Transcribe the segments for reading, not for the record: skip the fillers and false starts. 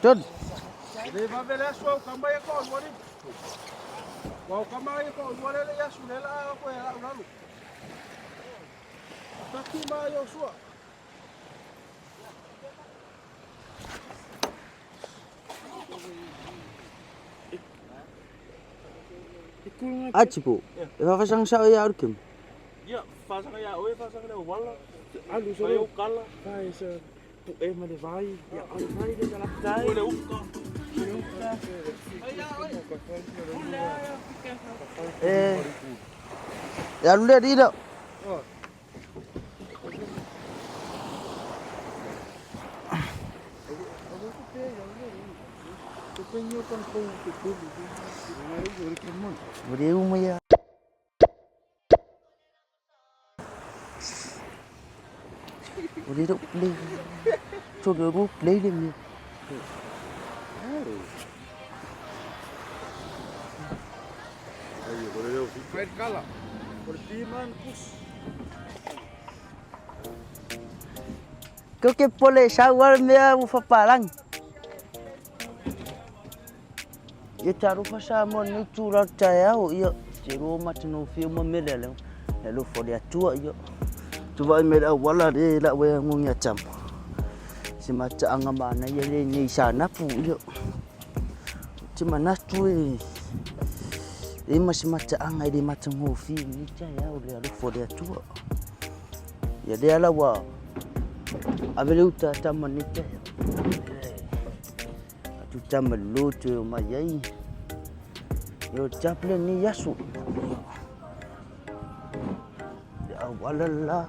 Tod. Le vave le aso au kama ia ko wale. Wa kama ia ko wale le aso le la ko e la ulalu. Taki ma yo sua. Atipo. E fafasaga sao ia alu kemu. Ia, fasaga ia oe, fasaga le wala. Alu Fa yo kala. Vai se e ma le vai. Ia alu vai le la tai. Le uka. E. E alu lea lida. Ua le uma ia. Ua le lou play. Tolu e play le mea. Red kala. O le piman kus. Kau ke pole sau ala mea ua fapalagi. Ia talofa Samoa i lenei itula o le taeao, ia te iloa ua matagofie uma mea lea le alofa o le Atua, ia te vaai mai i le auala lea e lau ai agogi ia tama. Se mataaga manaia lenei i Saanapu, ia ou te manatu e leai ma se mataaga e le matagofie i lenei taeao i le alofa o le Atua. Ia lea la ua ave le uta a tama i lenei taeao. Atu tama i le lotu e omai ai. Ia o le chaplain lenei aso. Le auala le la.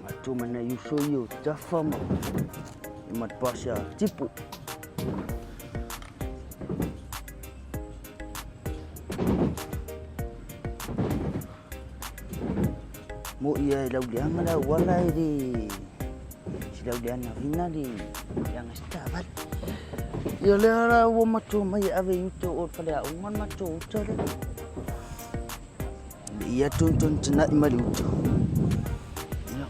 Matou ma nai uso ia o Tafa ma e matupasi a Tipu. Mo ia e lauleaga le auala e le si lauleaga vina le leaga se taavale. Ia lea la ua matou mai e ave i uta o le faleaoga le matou uta lea. Ia tonitoni tina'i mai le uta. Ia.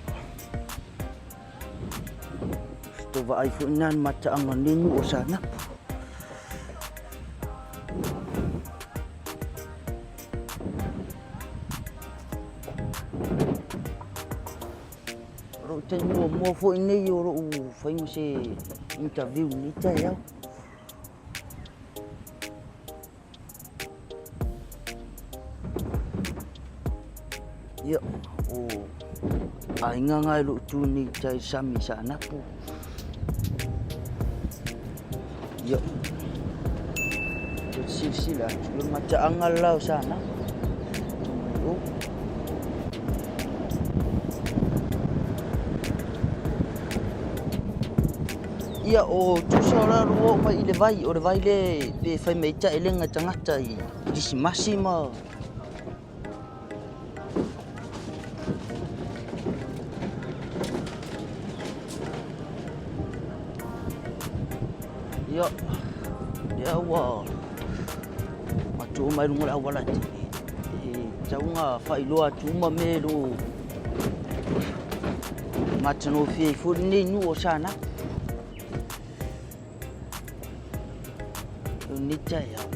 Tou vaai foi na le mataaga o lenei nuu o Saanapu. O lou taimi muamua foi nei o lou faiga se interview i lenei taeao. Ia, o aiga nga e loo tu nei tai sami Saanapu. Ia, o silasila atu, o le mataaga le la o Saanapu. O. Ia, o tusa o la lua o mai i le vai, o le vai le pe fai mai taelega tagata i Kirisimasi ma Ia, lea ua matou mai luga o le auala e tatau ona faailoa atu uma mea e le o matagofie ai foi lenei nuu o Saanapu. O lenei taeao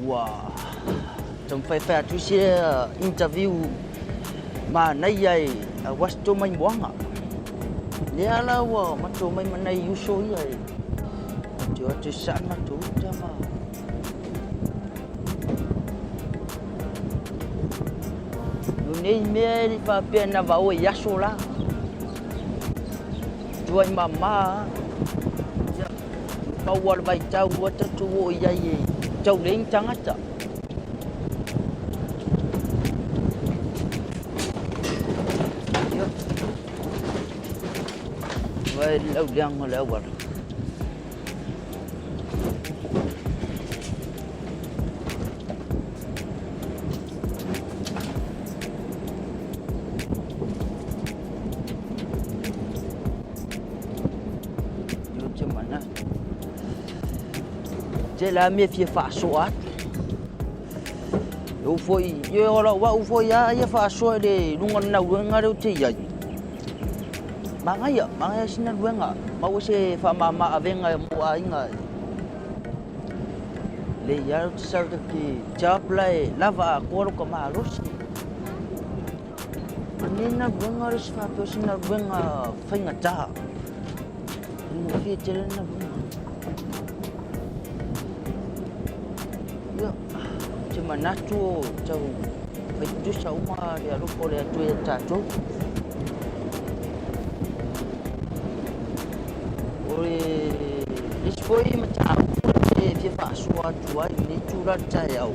ua taumafai e fai atu se interview manaia e aua se tou maimoaga. Lea la ua matou omai ma nai uso ia e te o atu e sasaa le matou uta ma O nei mea e le i faapea na vaoa i aso la. Tuai mama ia, pau lava o le vaitau ua tatou oo i ai e tau leai ni tagata. Ia, vai le lauleaga o le auala. Ou te manatu. Tele lava mea e fia faasoa atu. E oo foi, ia o lau au foi lava ia faasoa i le luga o le galuega lea ou te i ai. Manaia, manaia sina galuega, maua se faamama avega mo aiga. Lelei lava ou te sau ta te job la e lava atoa lota malosi. O lenei galuega le isi faapea o se galuega faigata. Faigofie tele le galuega. Ia, ou te manatu o tau fai tutusa uma le alofa o le Atua ia tatou. O le isi foi mataupu e fia faasoa atu ai i lenei itula o le taeao,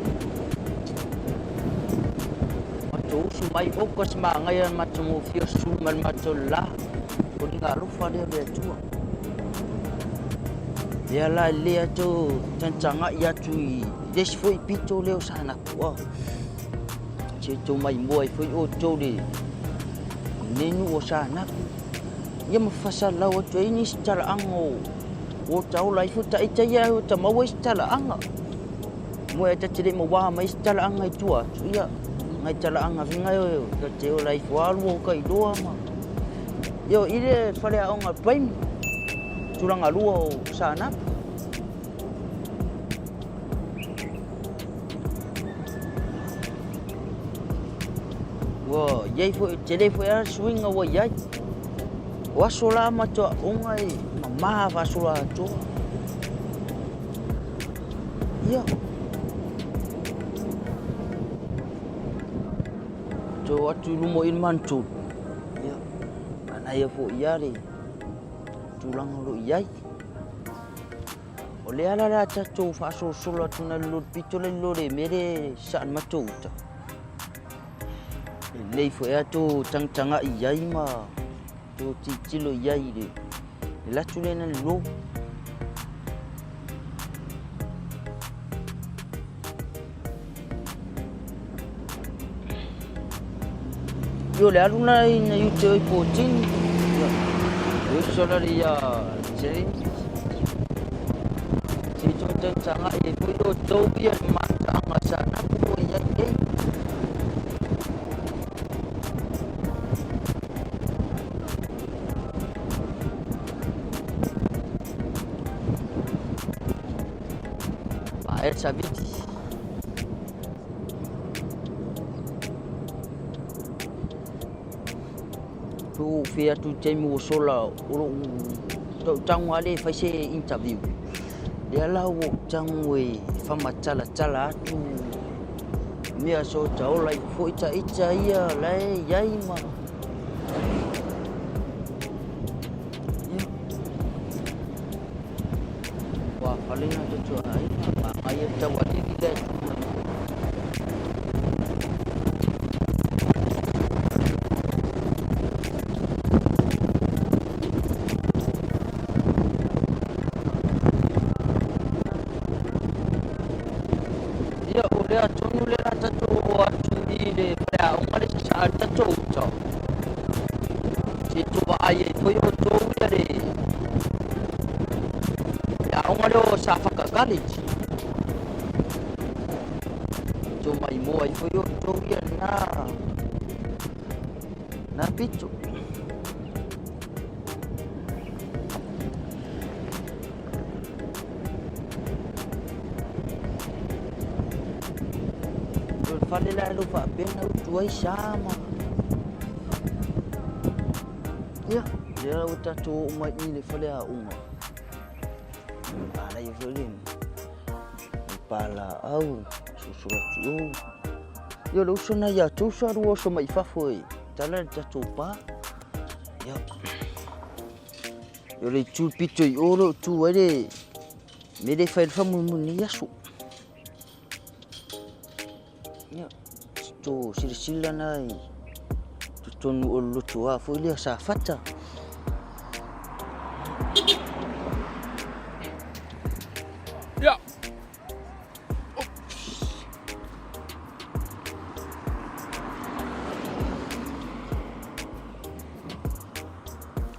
matou usu mai oka se manaia le matagofie o le sulu mai le matou le la, o le alofa lea o le Atua. Lea la e lelei lava tou tagatagai atu i le isi foi pito lea o Saanapu, se i tou maimoa ai foi outou i lenei nuu o Saanapu. Ia ma faasalalau atu ai nisi talaaga o ta ola ai foi ta ita ia ta maua isi talaaga. Mo e ta te le i mauā mai isi talaaga i tua atu, ia, nai talaaga finga e ta te ola ai fua alu o ka iloa ma. Ia, i le faleaoga Prime, tulaga lua o Saanapu. Ua i ai foi, tele foi lava suiga ua i ai. O aso la ma toaoga e mamā faasoloatoa. Ia. Toe o atu i luma o i le manutolu. Ia. Manaia foi lava le tulaga o lo o i ai. O le ala la tatou faasolosolo atu nai le pito le lo le mea le saa le matou uta. Lelei foi lava tou tagatagai i ai ma tou tilotilo i ai i le alu atu lea nai le lo. Io le alu na i na ute oi Potini. Io uso la ia James. Se i tou tagatagai ai foi outou ia le mataaga sa napu ua i ai nei. Maea le savili. Ua fia atu i taimi ua sola o lou tago lava lea e fai se interview. Lea la ua ou tago e faamatalatala atu mea so ta ola ai foi ta ita ia la e i ai ma. Ia. Ua fale na tatou aiga, manaia le taualili lea e tu mai. Ia, o lea tonu lea la tatou oo atu i le faleaoga le sasaa le tatou uta. Se i tou vaai ai foi outou ia le aoga lea o Safata College. Tou maimoa ai foi outou ia lena na pito. O le fale la e lo faapea na utu ai sa ma. Ia, lea ua tatou oo mai i le faleaoga. Manaia foi le palaau, soso atu o. Ia, o le uso na ia tou sa lua oso mai i fafo e tala le tatou pa. Ia. O le itu pito i o lo o tu ai le mea lea e fai ai le faamoemoe i lenei aso. Ia, to silasila na i totonu o le lotoa foi lea Safata. Ia.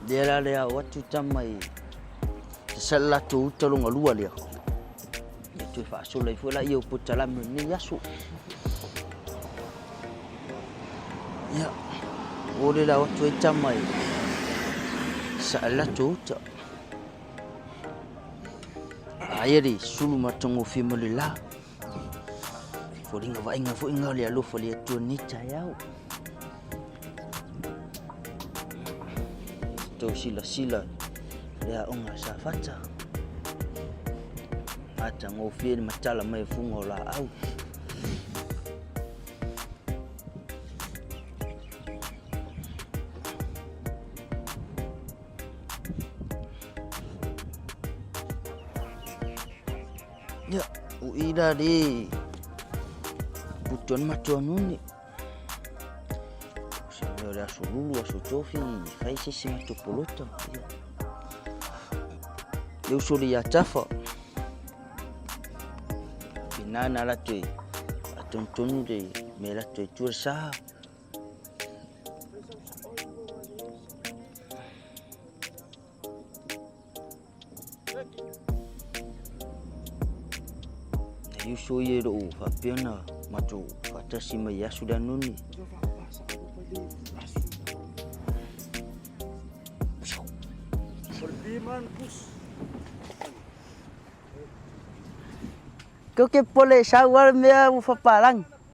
Lea la le ao atu tama i sasala latou uta longa lua lea. toe faasola ai foi laia o polokalame o lenei aso. Ia, o le lao atu ai tama e saelato uta. Aia le sulu matagofie ma le la. Foliga vaaiga foi nga o le alofa o le Atua nei taeao. Tau silasila le aoga a Safata. Matagofie le matala mai o fuga o laau. Ia, o i la le putu ana matua nuni. O se mea o le aso lulu, aso tofi, fai se isi matou polota. Ia. Le uso le ia tafa. Pina na latou e atonutonu le mea latou e tua le sa. E uso ia i lou faapea ona matou faatasi mai i aso lea noni. Kau ke pole sau ale mea ua fapalangi.